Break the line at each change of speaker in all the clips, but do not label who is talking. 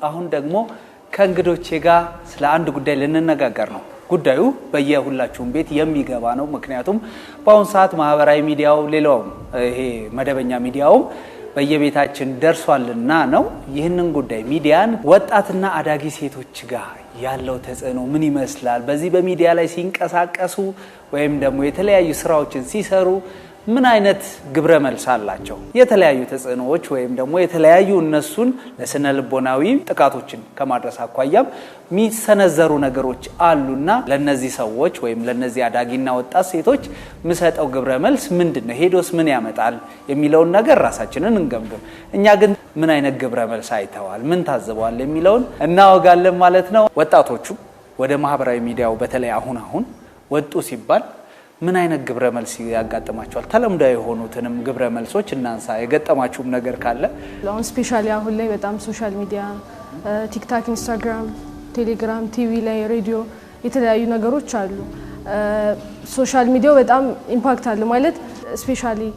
አሁን ደግሞ ከእንግዶቼ ጋር ስለ አንድ ጉዳይ ልንነጋገር ነው። ጉዳዩ በየሁላችሁም ቤት የሚገባ ነው። ምክንያቱም በአሁኑ ሰዓት ማህበራዊ ሚዲያው፣ ሌላውም ይሄ መደበኛ ሚዲያውም በየቤታችን ደርሷልና ነው። ይህንን ጉዳይ ሚዲያን ወጣትና አዳጊ ሴቶች ጋር ያለው ተጽዕኖ ምን ይመስላል? በዚህ በሚዲያ ላይ ሲንቀሳቀሱ ወይም ደግሞ የተለያዩ ስራዎችን ሲሰሩ ምን አይነት ግብረ መልስ አላቸው? የተለያዩ ተጽዕኖዎች ወይም ደግሞ የተለያዩ እነሱን ለስነ ልቦናዊ ጥቃቶችን ከማድረስ አኳያም የሚሰነዘሩ ነገሮች አሉና ለነዚህ ሰዎች ወይም ለነዚህ አዳጊና ወጣት ሴቶች የምሰጠው ግብረ መልስ ምንድን ነው? ሄዶስ ምን ያመጣል የሚለውን ነገር ራሳችንን እንገምግም። እኛ ግን ምን አይነት ግብረ መልስ አይተዋል፣ ምን ታዝበዋል የሚለውን እናወጋለን ማለት ነው። ወጣቶቹ ወደ ማህበራዊ ሚዲያው በተለይ አሁን አሁን ወጡ ሲባል ምን አይነት ግብረ መልስ ያጋጥማቸዋል? ተለምዷዊ የሆኑትንም ግብረ መልሶች እናንሳ። የገጠማችሁም ነገር ካለ።
አሁን specially አሁን ላይ በጣም social media፣ TikTok፣ Instagram፣ Telegram፣ TV ላይ፣ ሬዲዮ የተለያዩ ነገሮች አሉ። Social media ው በጣም impact አለ ማለት specially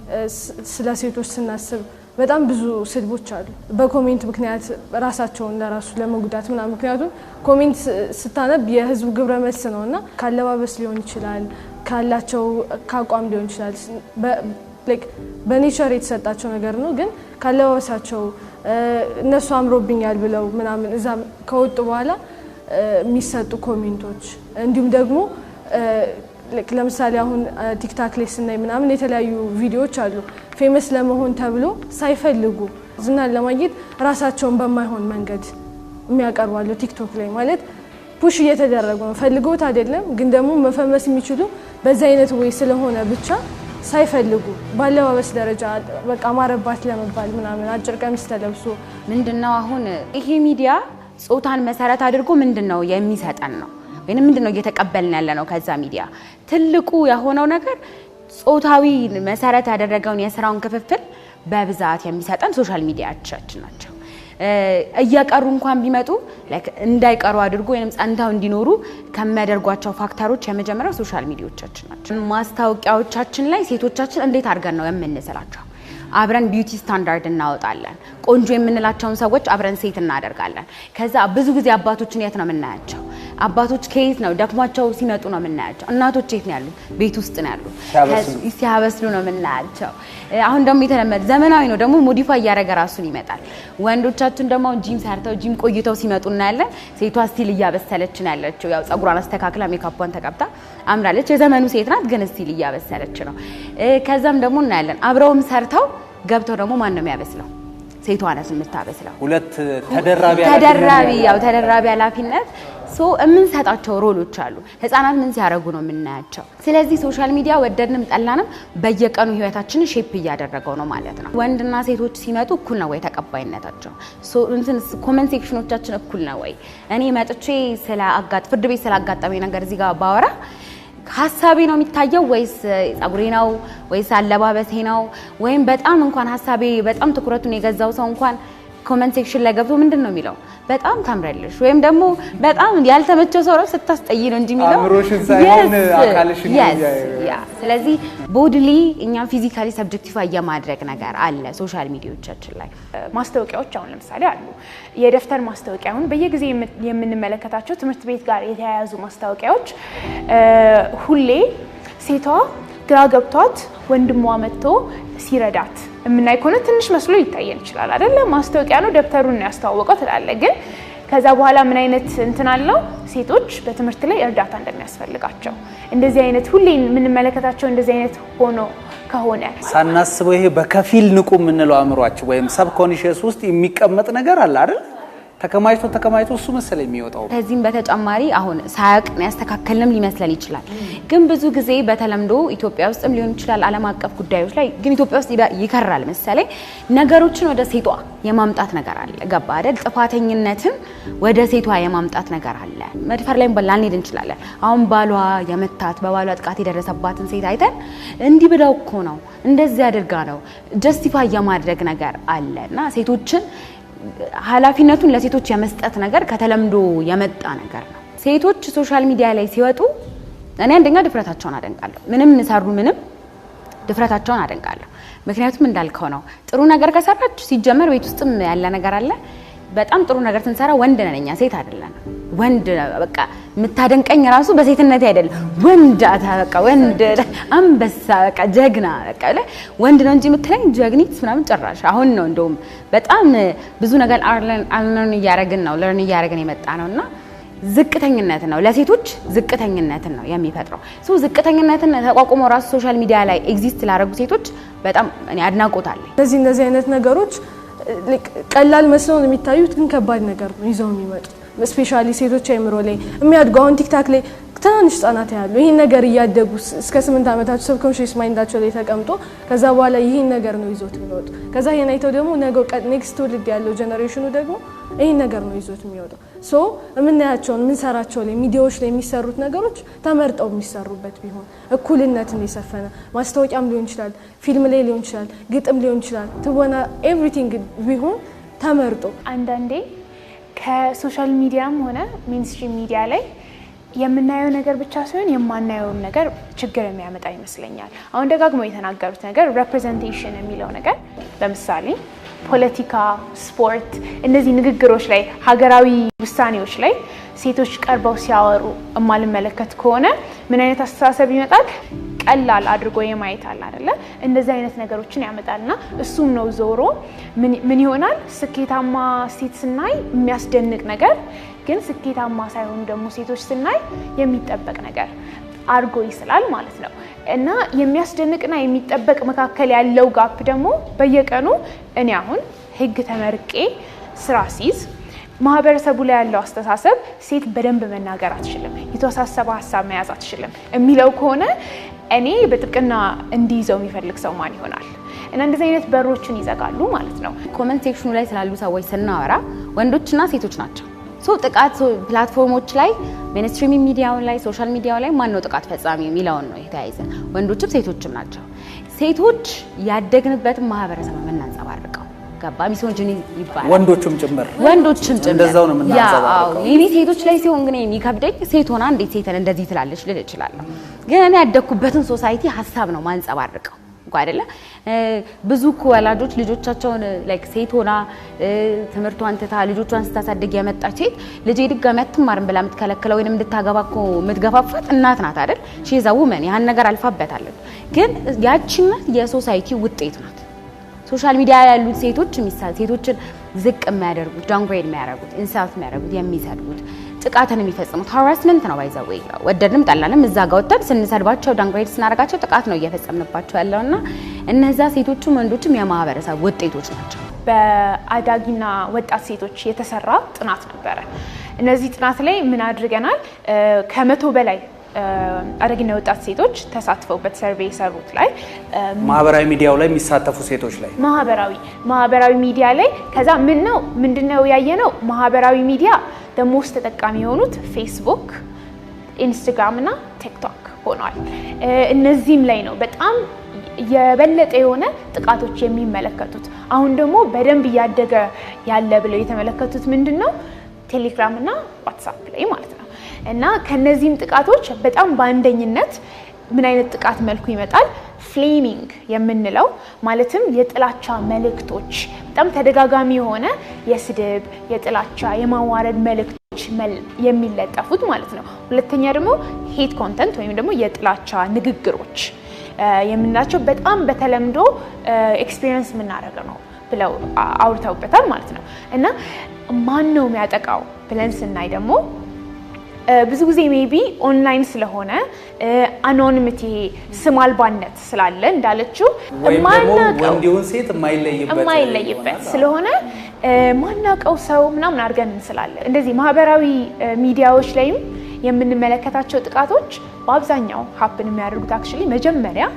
ስለ ሴቶች ስናስብ በጣም ብዙ ስድቦች አሉ። በ comment ምክንያት ራሳቸውን ለራሱ ለመጉዳት ምናምን፣ ምክንያቱም comment ስታነብ የህዝቡ ግብረ መልስ ነው እና ካለባበስ ሊሆን ይችላል፣ ካላቸው ከአቋም ሊሆን ይችላል። በ nature የተሰጣቸው ነገር ነው፣ ግን ካለባበሳቸው እነሱ አምሮብኛል ብለው ምናምን እዛ ከወጡ በኋላ የሚሰጡ comment ኦች፣ እንዲሁም ደግሞ ለምሳሌ አሁን TikTok ላይ ስናይ ምናምን የተለያዩ ቪዲዮዎች አሉ። Famous ለመሆን ተብሎ ሳይፈልጉ ዝናን ለማግኘት ራሳቸውን በማይሆን መንገድ የሚያቀርቡ አሉ። TikTok ላይ ማለት push እየተደረጉ ነው። ፈልገውት አይደለም፣ ግን ደግሞ መፈመስ የሚችሉ በዚ አይነት ወይ ስለሆነ ብቻ ሳይፈልጉ ባለባበስ ደረጃ በቃ አማረባት ለመባል ምናምን አጭር ቀሚስ ተለብሶ።
ምንድነው አሁን ይሄ ሚዲያ ጾታን መሰረት አድርጎ ምንድነው የሚሰጠን ነው ወይንም ምንድነው እየተቀበልን ያለ ነው? ከዛ ሚዲያ ትልቁ የሆነው ነገር ጾታዊ መሰረት ያደረገውን የስራውን ክፍፍል በብዛት የሚሰጠን social media ዎቻችን ናቸው። እየቀሩ እንኳን ቢመጡ like እንዳይቀሩ አድርጎ ወይም ጸንተው እንዲኖሩ ከሚያደርጓቸው factor ኦች የመጀመሪያው social media ዎቻችን ናቸው። ማስታወቂያዎቻችን ላይ ሴቶቻችን እንዴት አድርገን ነው የምንስላቸው? አብረን beauty standard እናወጣለን። ቆንጆ የምንላቸውን ሰዎች አብረን ሴት እናደርጋለን። ከዛ ብዙ ጊዜ አባቶችን የት ነው የምናያቸው? አባቶች ከየት ነው ደክሟቸው ሲመጡ ነው የምናያቸው። እናቶች የት ነው ያሉት? ቤት ውስጥ ነው ያሉት፣ ሲያበስሉ ነው የምናያቸው። አሁን ደግሞ የተለመደ ዘመናዊ ነው ደግሞ modify እያደረገ ራሱን ይመጣል። ወንዶቻችን ደግሞ አሁን ጂም ሰርተው ጂም ቆይተው ሲመጡ እናያለን። ሴቷ still እያበሰለች ነው ያለችው። ያው ጸጉሯን አስተካክላ ሜካቧን ተቀብታ አምራለች። የዘመኑ ሴት ናት፣ ግን still እያበሰለች ነው። ከዛም ደግሞ እናያለን አብረውም ሰርተው ገብተው ደግሞ ማን ነው የሚያበስለው? ሴቷ ናት የምታበስለው።
ሁለት ተደራቢ
ተደራቢ ያው ተደራቢ ኃላፊነት። So የምንሰጣቸው role ኦች አሉ። ህፃናት ምን ሲያደርጉ ነው የምናያቸው። ስለዚህ social media ወደድንም ጠላንም በየቀኑ ህይወታችንን shape እያደረገው ነው ማለት ነው። ወንድና ሴቶች ሲመጡ እኩል ነው ወይ ተቀባይነታቸው? So እንትን comment section ኦቻችን እኩል ነው ወይ? እኔ መጥቼ ስለ አጋጥ ፍርድ ቤት ስላጋጠመኝ ነገር እዚህ ጋር ባወራ ሀሳቤ ነው የሚታየው ወይስ ጸጉሬ ነው ወይስ አለባበሴ ነው? ወይም በጣም እንኳን ሀሳቤ በጣም ትኩረቱን የገዛው ሰው እንኳን comment section ላይ ገብቶ ምንድን ነው የሚለው? በጣም ታምሪያለሽ ወይም ደግሞ በጣም ያልተመቸው ሰው ራሱ ስታስጠይ ነው እንጂ የሚለው
አእምሮሽን ሳይሆን አካልሽን።
Yeah፣ ስለዚህ bodily እኛም physically subjectify የማድረግ ነገር አለ social media ዎቻችን ላይ።
ማስታወቂያዎች አሁን ለምሳሌ አሉ። የደብተር ማስታወቂያ፣ አሁን በየጊዜ የምንመለከታቸው ትምህርት ቤት ጋር የተያያዙ ማስታወቂያዎች ሁሌ ሴቷ ግራ ገብቷት ወንድሟ መጥቶ ሲረዳት የምናይ ከሆነ ትንሽ መስሎ ሊታየን ይችላል፣ አይደለ? ማስታወቂያ ነው፣ ደብተሩን ነው ያስተዋወቀው ትላለ። ግን ከዛ በኋላ ምን አይነት እንትን አለው? ሴቶች በትምህርት ላይ እርዳታ እንደሚያስፈልጋቸው እንደዚህ አይነት ሁሌ የምንመለከታቸው እንደዚህ አይነት ሆኖ ከሆነ
ሳናስበው ይሄ በከፊል ንቁ የምንለው አእምሯችን ወይም subconscious ውስጥ የሚቀመጥ ነገር አለ አይደል? ተከማችቶ ተከማችቶ እሱ መሰለኝ የሚወጣው።
ከዚህም በተጨማሪ አሁን ሳያቅ ያስተካከልንም ሊመስለን ይችላል። ግን ብዙ ጊዜ በተለምዶ ኢትዮጵያ ውስጥም ሊሆን ይችላል፣ ዓለም አቀፍ ጉዳዮች ላይ ግን ኢትዮጵያ ውስጥ ይከራል መሰለኝ፣ ነገሮችን ወደ ሴቷ የማምጣት ነገር አለ። ገባ አይደል? ጥፋተኝነትን ወደ ሴቷ የማምጣት ነገር አለ። መድፈር ላይ ላንሄድ እንችላለን። አሁን ባሏ የመታት፣ በባሏ ጥቃት የደረሰባትን ሴት አይተን እንዲህ ብለው እኮ ነው፣ እንደዚህ አድርጋ ነው justify የማድረግ ነገር አለ እና ሴቶችን ኃላፊነቱን ለሴቶች የመስጠት ነገር ከተለምዶ የመጣ ነገር ነው። ሴቶች social media ላይ ሲወጡ እኔ አንደኛ ድፍረታቸውን አደንቃለሁ። ምንም ሰሩ ምንም ድፍረታቸውን አደንቃለሁ። ምክንያቱም እንዳልከው ነው። ጥሩ ነገር ከሰራች ሲጀመር ቤት ውስጥም ያለ ነገር አለ። በጣም ጥሩ ነገር ስንሰራ ወንድ ነን እኛ፣ ሴት አይደለንም። ወንድ በቃ የምታደንቀኝ ራሱ በሴትነቴ አይደለም። ወንድ በቃ ወንድ አንበሳ በቃ ጀግና በቃ ወንድ ነው እንጂ የምትለኝ ጀግኒት ምናምን ጭራሽ። አሁን ነው እንደውም በጣም ብዙ ነገር unlearn እያረግን ነው learn እያረግን የመጣ ነውና ዝቅተኝነት ነው ለሴቶች ዝቅተኝነትን ነው የሚፈጥረው። So ዝቅተኝነትን ተቋቁመው ራሱ social media ላይ exist ላደረጉ ሴቶች በጣም እኔ አድናቆት አለኝ።
እነዚህ አይነት ነገሮች ቀላል መስለው ነው የሚታዩት፣ ግን ከባድ ነገር ነው ይዘው የሚመጡት። Especially ሴቶች አይምሮ ላይ የሚያድጉ አሁን TikTok ላይ ትናንሽ ህጻናት ያሉ ይህን ነገር እያደጉ እስከ 8 ዓመታቸው subconscious mind ኣቸው ላይ ተቀምጦ ከዛ በኋላ ይህን ነገር ነው ይዞት የሚወጡ። ከዛ ይሄን አይተው ደግሞ ነገው next ትውልድ ያለው generation ኑ ደግሞ ይህን ነገር ነው ይዞት የሚወጣው። So የምናያቸውን የምንሰራቸው ላይ ሚዲያዎች ላይ የሚሰሩት ነገሮች ተመርጠው የሚሰሩበት ቢሆን፣ እኩልነትን የሰፈነ ማስታወቂያም ሊሆን ይችላል፣ ፊልም ላይ ሊሆን ይችላል፣ ግጥም ሊሆን ይችላል፣ ትወና everything ቢሆን ተመርጦ።
አንዳንዴ ከ social media ም ሆነ mainstream media ላይ የምናየው ነገር ብቻ ሳይሆን የማናየውም ነገር ችግር የሚያመጣ ይመስለኛል። አሁን ደጋግመው የተናገሩት ነገር representation የሚለው ነገር ለምሳሌ ፖለቲካ፣ ስፖርት፣ እነዚህ ንግግሮች ላይ፣ ሀገራዊ ውሳኔዎች ላይ ሴቶች ቀርበው ሲያወሩ የማልመለከት ከሆነ ምን አይነት አስተሳሰብ ይመጣል? ቀላል አድርጎ የማየት አለ አይደለ? እንደዚህ አይነት ነገሮችን ያመጣልና እሱም ነው ዞሮ ምን ይሆናል? ስኬታማ ሴት ስናይ የሚያስደንቅ ነገር፣ ግን ስኬታማ ሳይሆኑ ደግሞ ሴቶች ስናይ የሚጠበቅ ነገር አድርጎ ይስላል ማለት ነው። እና የሚያስደንቅና የሚጠበቅ መካከል ያለው gap ደግሞ በየቀኑ እኔ አሁን ሕግ ተመርቄ ስራ ሲይዝ ማህበረሰቡ ላይ ያለው አስተሳሰብ ሴት በደንብ መናገር አትችልም፣ የተወሳሰበ ሀሳብ መያዝ አትችልም የሚለው ከሆነ እኔ በጥብቅና እንዲይዘው የሚፈልግ ሰው ማን ይሆናል? እና እንደዚህ አይነት በሮችን ይዘጋሉ ማለት ነው።
Comment section ኑ ላይ ስላሉ ሰዎች ስናወራ ወንዶችና ሴቶች ናቸው። So ጥቃት platform ኦች ላይ፣ mainstream ሚዲያው ላይ፣ social media ው ላይ ማን ነው ጥቃት ፈጻሚ የሚለውን ነው የተያይዘ። ወንዶችም ሴቶችም ናቸው። ሴቶች ያደግንበትን ማህበረሰብ ነው የምናንጸባርቀው። ገባ? Misogyny ይባላል።
ወንዶቹም ጭምር።
ወንዶችም ጭምር።
እንደዛው ነው የምናንጸባርቀው።
Yeah፣ ሴቶች ላይ ሲሆን ግን የሚከብደኝ ሴት ሆና እንዴት ሴትን እንደዚህ ትላለች ልል እችላለሁ። ግን እኔ ያደግኩበትን society ሀሳብ ነው ማንጸባርቀው እኮ አይደለ? ብዙ እኮ ወላጆች ልጆቻቸውን like ሴት ሆና ትምህርቷን ትታ ልጆቿን ስታሳድግ የመጣች ሴት ልጄ ድጋሚ አትማርም ብላ የምትከለክለው ወይንም እንድታገባ እኮ የምትገፋፋት እናት ናት አይደል? She's a woman፣ ያን ነገር አልፋበታለች። ግን ያቺ እናት የ society ውጤት ናት። Social media ያሉት ሴቶች ሴቶችን ዝቅ የሚያደርጉት፣ downgrade የሚያደርጉት፣ insult የሚያደርጉት፣ የሚሰድቡት፣ ጥቃትን የሚፈጽሙት harassment ነው። By the way፣ ወደድንም ጠላንም እዛ ጋር ወጥተን ስንሰድባቸው፣ downgrade ስናደርጋቸው ጥቃት ነው እየፈጸምንባቸው ያለውና እነዛ ሴቶችም ወንዶችም የማህበረሰብ ውጤቶች ናቸው።
በአዳጊና ወጣት ሴቶች የተሰራ ጥናት ነበረ። እነዚህ ጥናት ላይ ምን አድርገናል? 100 በላይ አዳጊና ወጣት ሴቶች ተሳትፈውበት survey የሰሩት ላይ
ማህበራዊ ሚዲያው ላይ የሚሳተፉ ሴቶች ላይ።
ማህበራዊ ሚዲያ ላይ። ከዛ ምን ነው ምንድነው ያየነው? ማህበራዊ ሚዲያ most ተጠቃሚ የሆኑት ፌስቡክ፣ ኢንስታግራም እና ቲክቶክ ሆኗል። እነዚህም ላይ ነው በጣም የበለጠ የሆነ ጥቃቶች የሚመለከቱት። አሁን ደግሞ በደንብ እያደገ ያለ ብለው የተመለከቱት ምንድን ነው? ቴሌግራም እና ዋትሳፕ ላይ ማለት ነው። እና ከነዚህም ጥቃቶች በጣም በአንደኝነት ምን አይነት ጥቃት መልኩ ይመጣል? Flaming የምንለው፣ ማለትም የጥላቻ መልእክቶች፣ በጣም ተደጋጋሚ የሆነ የስድብ፣ የጥላቻ፣ የማዋረድ መልእክቶች የሚለጠፉት ማለት ነው። ሁለተኛ ደግሞ hate content ወይም ደግሞ የጥላቻ ንግግሮች የምንላቸው በጣም በተለምዶ experience የምናደርገው ነው ብለው አውርተውበታል ማለት ነው። እና ማን ነው የሚያጠቃው ብለን ስናይ ደግሞ ብዙ ጊዜ maybe online ስለሆነ anonymity፣ ስም አልባነት ስላለ እንዳለችው
ወይም ደግሞ
የማናውቀው
ወንድ ይሁን ሴት የማይለይበት
የማይለይበት
ይሆናል።
ስለሆነ ማናውቀው ሰው ምናምን አድርገን እንስላለን። እንደዚህ ማህበራዊ ሚዲያዎች ላይም የምንመለከታቸው ጥቃቶች በአብዛኛው happen የሚያደርጉት actually መጀመሪያ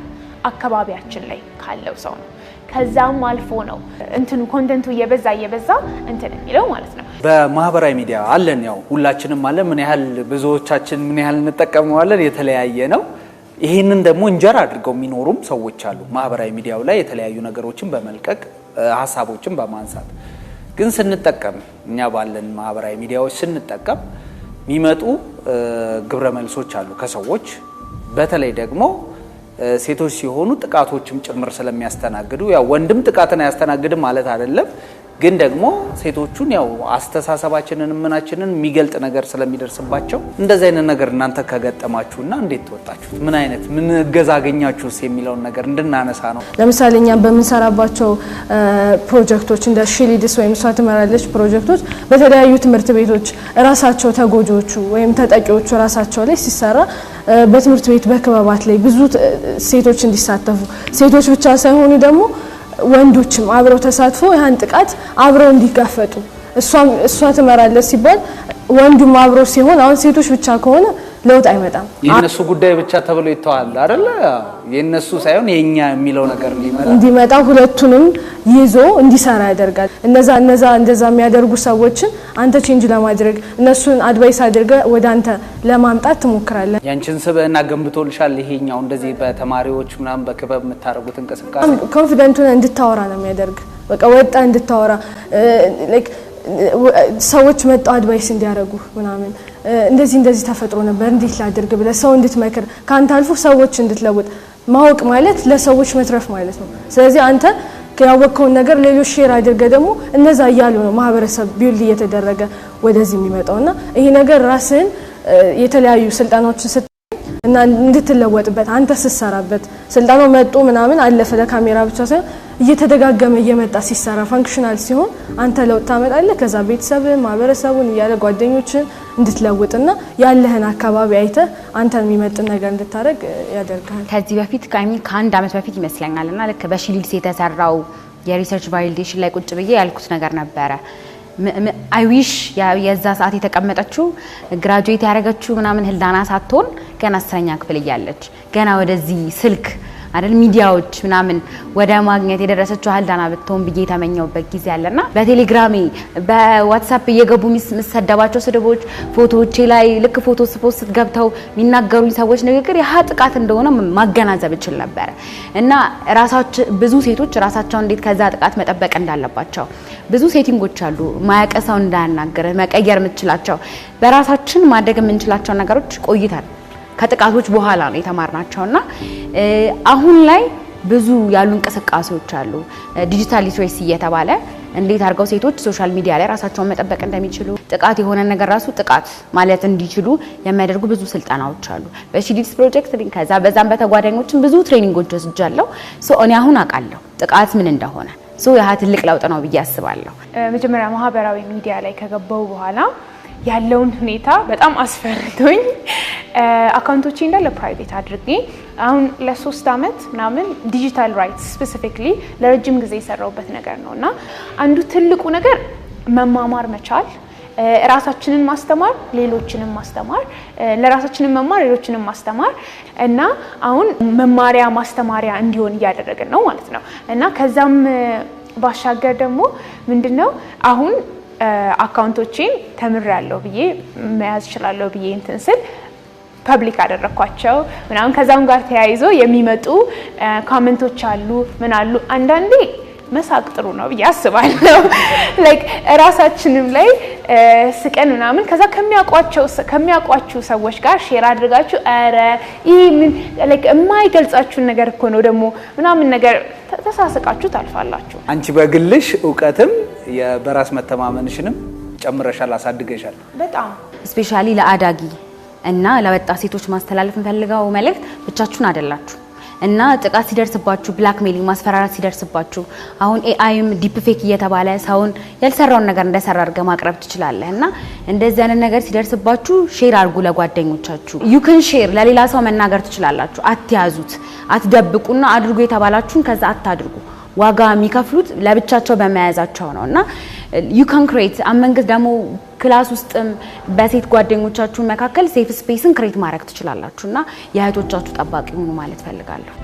አካባቢያችን ላይ ካለው ሰው ነው። ከዛም አልፎ ነው እንትኑ content ኡ እየበዛ እየበዛ እንትን የሚለው ማለት ነው።
በማህበራዊ ሚዲያ አለን፣ ያው ሁላችንም አለን። ምን ያህል ብዙዎቻችን ምን ያህል እንጠቀመዋለን የተለያየ ነው። ይህንን ደግሞ እንጀራ አድርገው የሚኖሩም ሰዎች አሉ። ማህበራዊ ሚዲያው ላይ የተለያዩ ነገሮችን በመልቀቅ፣ ሀሳቦችን በማንሳት። ግን ስንጠቀም፣ እኛ ባለን ማህበራዊ ሚዲያዎች ስንጠቀም የሚመጡ ግብረ መልሶች አሉ ከሰዎች። በተለይ ደግሞ ሴቶች ሲሆኑ ጥቃቶችም ጭምር ስለሚያስተናግዱ፣ ያው ወንድም ጥቃትን አያስተናግድም ማለት አይደለም። ግን ደግሞ ሴቶቹን ያው አስተሳሰባችንን ምናችንን የሚገልጥ ነገር ስለሚደርስባቸው እንደዚህ አይነት ነገር እናንተ ከገጠማችሁና እንዴት ተወጣችሁት? ምን አይነት ምን እገዛ አገኛችሁስ የሚለውን ነገር እንድናነሳ ነው።
ለምሳሌ እኛም በምንሰራባቸው ፕሮጀክቶች እንደ She Leads ወይም እሷ ትመራለች ፕሮጀክቶች በተለያዩ ትምህርት ቤቶች ራሳቸው ተጎጂዎቹ ወይም ተጠቂዎቹ ራሳቸው ላይ ሲሰራ፣ በትምህርት ቤት በክበባት ላይ ብዙ ሴቶች እንዲሳተፉ፣ ሴቶች ብቻ ሳይሆኑ ደግሞ ወንዶችም አብረው ተሳትፎ ያን ጥቃት አብረው እንዲጋፈጡ፣ እሷ ትመራለች ሲባል ወንዱም አብሮ ሲሆን፣ አሁን ሴቶች ብቻ ከሆነ ለውጥ አይመጣም።
የእነሱ ጉዳይ ብቻ ተብሎ ይተዋል አይደለ? የእነሱ ሳይሆን የኛ የሚለው ነገር እንዲመጣ
እንዲመጣ ሁለቱንም ይዞ እንዲሰራ ያደርጋል። እነዛ እንደዛ የሚያደርጉ ሰዎችን አንተ change ለማድረግ እነሱን advice አድርገህ ወደ አንተ ለማምጣት ትሞክራለህ።
ያንቺን ስብዕና ገንብቶልሻል። ይሄኛው እንደዚህ በተማሪዎች ምናምን በክበብ የምታደርጉት እንቅስቃሴ
Confident ሆነህ እንድታወራ ነው የሚያደርግ። በቃ ወጣ እንድታወራ፣ like ሰዎች መጣው advice እንዲያደርጉ ምናምን፣ እንደዚህ እንደዚህ ተፈጥሮ ነበር፣ እንዴት ላድርግ ብለህ ሰው እንድትመክር፣ ከአንተ አልፎ ሰዎች እንድትለውጥ። ማወቅ ማለት ለሰዎች መትረፍ ማለት ነው። ስለዚህ አንተ ያወቅከውን ነገር ሌሎች share አድርገህ ደግሞ እነዛ እያሉ ነው ማህበረሰብ build እየተደረገ ወደዚህ የሚመጣው። እና ይሄ ነገር ራስህን የተለያዩ ስልጠናዎችን ስት እና እንድትለወጥበት አንተ ስትሰራበት፣ ስልጠናው መጡ ምናምን አለፈ ለካሜራ ብቻ ሳይሆን እየተደጋገመ እየመጣ ሲሰራ functional ሲሆን አንተ ለውጥ ታመጣለህ። ከዛ ቤተሰብን፣ ማህበረሰቡን እያለ ጓደኞችን እንድትለውጥና ያለህን አካባቢ አይተህ አንተን የሚመጥን ነገር እንድታደርግ ያደርግሃል።
ከዚህ በፊት ከ I mean ከአንድ አመት በፊት ይመስለኛል እና ልክ በ She Leads የተሰራው የ research validation ላይ ቁጭ ብዬ ያልኩት ነገር ነበረ። I wish የዛ ሰዓት የተቀመጠችው graduate ያደረገችው ምናምን ህልዳና ሳትሆን ገና 10ኛ ክፍል እያለች፣ ገና ወደዚህ ስልክ አይደል ሚዲያዎች ምናምን ወደ ማግኘት የደረሰችው ህልዳና ብትሆን ብዬ የተመኘውበት ጊዜ አለና በቴሌግራሜ በዋትሳፕ እየገቡ የምሰደባቸው ስድቦች፣ ፎቶዎቼ ላይ ልክ ፎቶ ስ post ገብተው የሚናገሩኝ ሰዎች ንግግር ያህ ጥቃት እንደሆነ ማገናዘብ እችል ነበረ። እና ራሳችን ብዙ ሴቶች ራሳቸውን እንዴት ከዛ ጥቃት መጠበቅ እንዳለባቸው ብዙ setting ኦች አሉ። ማያቀ ሰው እንዳያናግር መቀየር የምትችላቸው፣ በራሳችን ማድረግ የምንችላቸው ነገሮች ቆይተን ከጥቃቶች በኋላ ነው የተማርናቸው። እና አሁን ላይ ብዙ ያሉ እንቅስቃሴዎች አሉ። Digital literacy እየተባለ እንዴት አድርገው ሴቶች social media ላይ ራሳቸውን መጠበቅ እንደሚችሉ፣ ጥቃት የሆነ ነገር ራሱ ጥቃት ማለት እንዲችሉ የሚያደርጉ ብዙ ስልጠናዎች አሉ። በ She Leads ፕሮጀክት ከዛ በዛም በተጓዳኞችም ብዙ training ኦች ወስጃለሁ። So እኔ አሁን አውቃለሁ ጥቃት ምን እንደሆነ። So ያ ትልቅ ለውጥ ነው ብዬ አስባለሁ።
መጀመሪያ ማህበራዊ ሚዲያ ላይ ከገባው በኋላ ያለውን ሁኔታ በጣም አስፈርቶኝ account ኦቼ እንዳለ private አድርጌ አሁን ለ3 አመት ምናምን digital rights specifically ለረጅም ጊዜ የሰራሁበት ነገር ነው። እና አንዱ ትልቁ ነገር መማማር መቻል፣ ራሳችንን ማስተማር፣ ሌሎችንም ማስተማር፣ ለራሳችንን መማር፣ ሌሎችንም ማስተማር እና አሁን መማሪያ ማስተማሪያ እንዲሆን እያደረግን ነው ማለት ነው። እና ከዛም ባሻገር ደግሞ ምንድነው አሁን account ኦቼን ተምሬያለሁ ብዬ መያዝ እችላለሁ ብዬ እንትን ስል public አደረግኳቸው ምናምን። ከዛም ጋር ተያይዞ የሚመጡ comment ኦች አሉ፣ ምን አሉ። አንዳንዴ መሳቅ ጥሩ ነው ብዬ አስባለሁ። Like እራሳችንም ላይ ስቀን ምናምን ከዛ ከሚያውቋቸው ከሚያውቋችሁ ሰዎች ጋር share አድርጋችሁ ኧረ ይህ ምን like የማይገልጻችሁን ነገር እኮ ነው ደግሞ ምናምን ነገር ተሳስቃችሁ ታልፋላችሁ።
አንቺ በግልሽ እውቀትም በራስ መተማመንሽንም ጨምረሻል፣ አሳድገሻል።
በጣም።
Especially ለአዳጊ እና ለወጣት ሴቶች ማስተላለፍ የምፈልገው መልእክት ብቻችሁን አይደላችሁ እና ጥቃት ሲደርስባችሁ፣ blackmailing፣ ማስፈራራት ሲደርስባችሁ፣ አሁን AI ም deep fake እየተባለ ሰውን ያልሰራውን ነገር እንደሰራ አድርገህ ማቅረብ ትችላለህ። እና እንደዚህ አይነት ነገር ሲደርስባችሁ share አድርጉ ለጓደኞቻችሁ። You can share፣ ለሌላ ሰው መናገር ትችላላችሁ። አትያዙት፣ አትደብቁና አድርጉ የተባላችሁን ከዛ አታድርጉ። ዋጋ የሚከፍሉት ለብቻቸው በመያዛቸው ነው። እና you can create among ደግሞ class ውስጥም በሴት ጓደኞቻችሁ መካከል safe space ን create ማድረግ ትችላላችሁ እና የእህቶቻችሁ ጠባቂ ሁኑ ማለት ፈልጋለሁ።